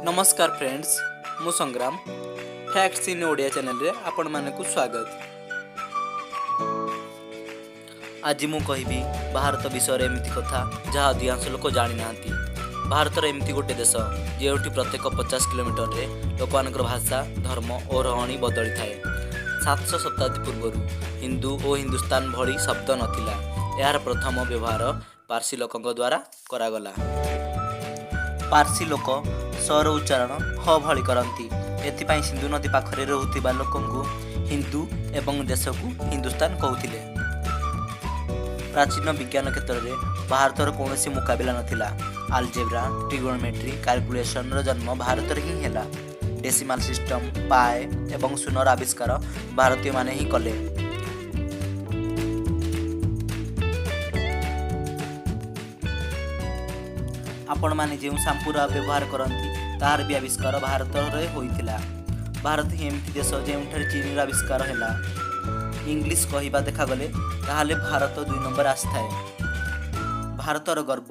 ନମସ୍କାର ଫ୍ରେଣ୍ଡସ୍, ମୁଁ ସଂଗ୍ରାମ। Facts in Odia ଚ୍ୟାନେଲରେ ଆପଣମାନଙ୍କୁ ସ୍ୱାଗତ। ଆଜି ମୁଁ କହିବି ଭାରତ ବିଷୟରେ ଏମିତି କଥା, ଯାହା ଅଧିକାଂଶ ଲୋକ ଜାଣିନାହାନ୍ତି। ଭାରତର ଏମିତି ଗୋଟେ ଦେଶ, ଯେଉଁଠି ପ୍ରତ୍ୟେକ 50 କିଲୋମିଟରରେ ଲୋକମାନଙ୍କର ଭାଷା, ଧର୍ମ ଓ ରହଣି ବଦଳିଥାଏ। 700 ଶତାବ୍ଦୀ ପୂର୍ବରୁ ହିନ୍ଦୁ ଓ ହିନ୍ଦୁସ୍ତାନ ଭଳି ଶବ୍ଦ ନଥିଲା। ଏହାର ପ୍ରଥମ ବ୍ୟବହାର ପାର୍ସୀ ଲୋକଙ୍କ ଦ୍ୱାରା କରାଗଲା। ପାର୍ସୀ ଲୋକ ସର ଉଚ୍ଚାରଣ ହ ଭଳି କରନ୍ତି। ଏଥିପାଇଁ ସିନ୍ଧୁ ନଦୀ ପାଖରେ ରହୁଥିବା ଲୋକଙ୍କୁ ହିନ୍ଦୁ ଏବଂ ଦେଶକୁ ହିନ୍ଦୁସ୍ତାନ କହୁଥିଲେ। ପ୍ରାଚୀନ ବିଜ୍ଞାନ କ୍ଷେତ୍ରରେ ଭାରତର କୌଣସି ମୁକାବିଲା ନଥିଲା। ଆଲଜେବ୍ରା, ଟ୍ରିଗୋନୋମେଟ୍ରି, କାଲକୁଲେସନର ଜନ୍ମ ଭାରତରେ ହିଁ ହେଲା। ଡେସିମାଲ ସିଷ୍ଟମ, ପାଏ ଏବଂ ଶୂନର ଆବିଷ୍କାର ଭାରତୀୟମାନେ ହିଁ କଲେ। ଆପଣମାନେ ଯେଉଁ ସାମ୍ପୁର ବ୍ୟବହାର କରନ୍ତି, ତାହାର ବି ଆବିଷ୍କାର ଭାରତରେ ହୋଇଥିଲା। ଭାରତ ହିଁ ଏମିତି ଦେଶ, ଯେଉଁଠାରେ ଚିନିର ଆବିଷ୍କାର ହେଲା। ଇଂଲିଶ କହିବା ଦେଖାଗଲେ ତାହେଲେ ଭାରତ 2 ନମ୍ବର ଆସିଥାଏ। ଭାରତର ଗର୍ବ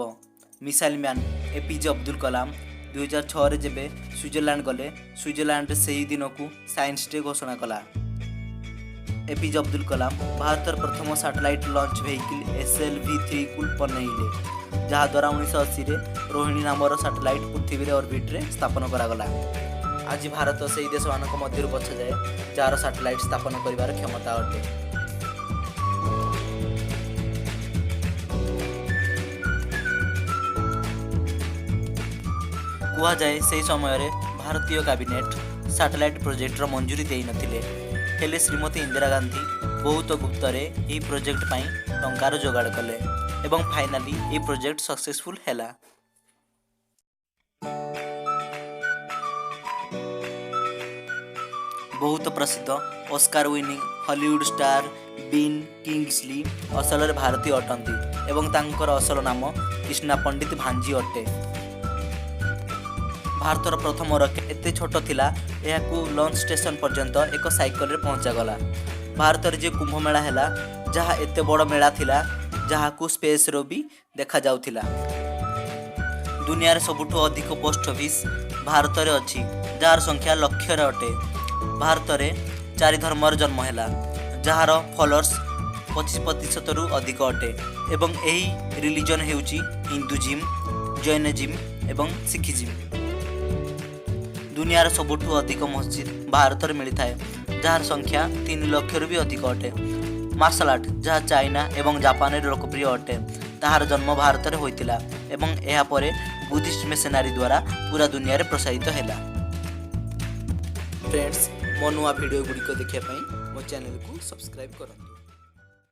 ମିସାଇଲ ମ୍ୟାନ୍ ଏପିଜେ ଅବଦୁଲ କଲାମ 2006ରେ ଯେବେ ସୁଇଜରଲ୍ୟାଣ୍ଡ ଗଲେ, ସୁଇଜରଲ୍ୟାଣ୍ଡରେ ସେହି ଦିନକୁ ସାଇନ୍ସ ଡେ ଘୋଷଣା କଲା। ଏପିଜେ ଅବଦୁଲ କଲାମ ଭାରତର ପ୍ରଥମ ସାଟେଲାଇଟ୍ ଲଞ୍ଚ ଭେହିକିଲ୍ ଏସ୍ଏଲ୍ଭି 3କୁ ବନେଇଲେ, ଯାହାଦ୍ୱାରା 1980ରେ ରୋହିଣୀ ନାମର ସାଟେଲାଇଟ୍ ପୃଥିବୀରେ ଅର୍ବିଟରେ ସ୍ଥାପନ କରାଗଲା। ଆଜି ଭାରତ ସେହି ଦେଶମାନଙ୍କ ମଧ୍ୟରୁ ବଛାଯାଏ, ଯାହାର ସାଟେଲାଇଟ୍ ସ୍ଥାପନ କରିବାର କ୍ଷମତା ଅଟେ। କୁହାଯାଏ, ସେହି ସମୟରେ ଭାରତୀୟ କ୍ୟାବିନେଟ୍ ସାଟେଲାଇଟ୍ ପ୍ରୋଜେକ୍ଟର ମଞ୍ଜୁରୀ ଦେଇନଥିଲେ। ହେଲେ ଶ୍ରୀମତୀ ଇନ୍ଦିରା ଗାନ୍ଧୀ ବହୁତ ଗୁପ୍ତରେ ଏହି ପ୍ରୋଜେକ୍ଟ ପାଇଁ ଟଙ୍କାର ଯୋଗାଡ଼ କଲେ ଏବଂ ଫାଇନାଲି ଏହି ପ୍ରୋଜେକ୍ଟ ସକ୍ସେସଫୁଲ୍ ହେଲା। ବହୁତ ପ୍ରସିଦ୍ଧ Oscar winning Hollywood star bin Kingsley ଅସଲରେ ଭାରତୀୟ ଅଟନ୍ତି ଏବଂ ତାଙ୍କର ଅସଲ ନାମ କ୍ରିଷ୍ଣା ପଣ୍ଡିତ ଭାଞ୍ଜି ଅଟେ। ଭାରତର ପ୍ରଥମ ରକେଟ୍ ଏତେ ଛୋଟ ଥିଲା, ଏହାକୁ ଲଞ୍ଚ ଷ୍ଟେସନ ପର୍ଯ୍ୟନ୍ତ ଏକ ସାଇକେଲରେ ପହଞ୍ଚାଗଲା। ଭାରତରେ ଯେ କୁମ୍ଭମେଳା ହେଲା, ଯାହା ଏତେ ବଡ଼ ମେଳା ଥିଲା, ଯାହାକୁ ସ୍ପେସ୍ରୁ ବି ଦେଖାଯାଉଥିଲା। ଦୁନିଆରେ ସବୁଠୁ ଅଧିକ ପୋଷ୍ଟ ଅଫିସ୍ ଭାରତରେ ଅଛି, ଯାହାର ସଂଖ୍ୟା ଲକ୍ଷରେ ଅଟେ। ଭାରତରେ ଚାରି ଧର୍ମର ଜନ୍ମ ହେଲା, ଯାହାର ଫଲୋଅର୍ସ 25 ପ୍ରତିଶତରୁ ଅଧିକ ଅଟେ ଏବଂ ଏହି ରିଲିଜନ୍ ହେଉଛି ହିନ୍ଦୁଜିମ୍, ଜୈନଜିମ୍ ଏବଂ ଶିଖିଜିମ୍। ଦୁନିଆର ସବୁଠୁ ଅଧିକ ମସଜିଦ୍ ଭାରତରେ ମିଳିଥାଏ, ଯାହାର ସଂଖ୍ୟା 3 ଲକ୍ଷରୁ ବି ଅଧିକ ଅଟେ। ମାର୍ଶାଲ ଆର୍ଟ, ଯାହା ଚାଇନା ଏବଂ ଜାପାନରେ ଲୋକପ୍ରିୟ ଅଟେ, ତାହାର ଜନ୍ମ ଭାରତରେ ହୋଇଥିଲା ଏବଂ ଏହାପରେ ବୁଦ୍ଧିଷ୍ଟ ମିଶନାରୀ ଦ୍ୱାରା ପୁରା ଦୁନିଆରେ ପ୍ରସାରିତ ହେଲା। ଫ୍ରେଣ୍ଡସ୍, ମୋ ନୂଆ ଭିଡ଼ିଓ ଗୁଡ଼ିକ ଦେଖିବା ପାଇଁ ମୋ ଚ୍ୟାନେଲକୁ ସବସ୍କ୍ରାଇବ୍ କରନ୍ତୁ।